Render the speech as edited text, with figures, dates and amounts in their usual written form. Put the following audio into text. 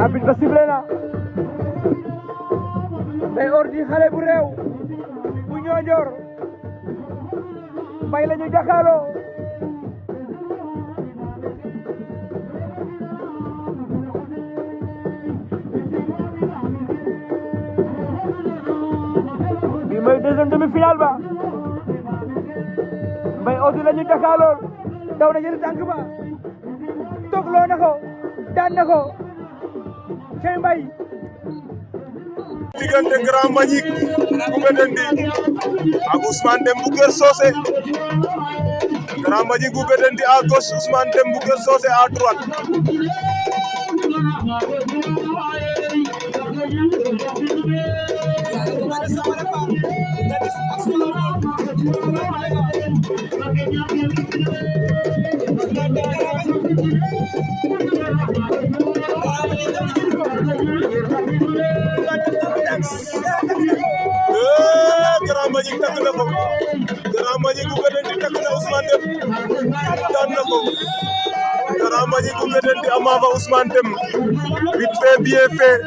arbitre ba sifflé na Mbaye Ordi xale bu réew bu Ñoojoor Mbaye la ñu jàkkaarloo bi mooy deuxième demi-finale ba Mbaye Ordi la ñu jàkkaarloo daw na jël tànk ba togloo na ko daan na ko cey Mbaye diggante Grand Mbagnick bu Bettenty ak Ousmane Deme bu Keur Socé Grand Mbagnick bu Bettenty à gauche Ousmane Deme bu Keur Socé à droite Grand Mbagnick takk na ko Grand Mbagnick bu Bettenty takk na Ousmane Deme daan na ko Grand Mbagnick bu Bettenty ama fa Ousmane Deme vite fait bien fait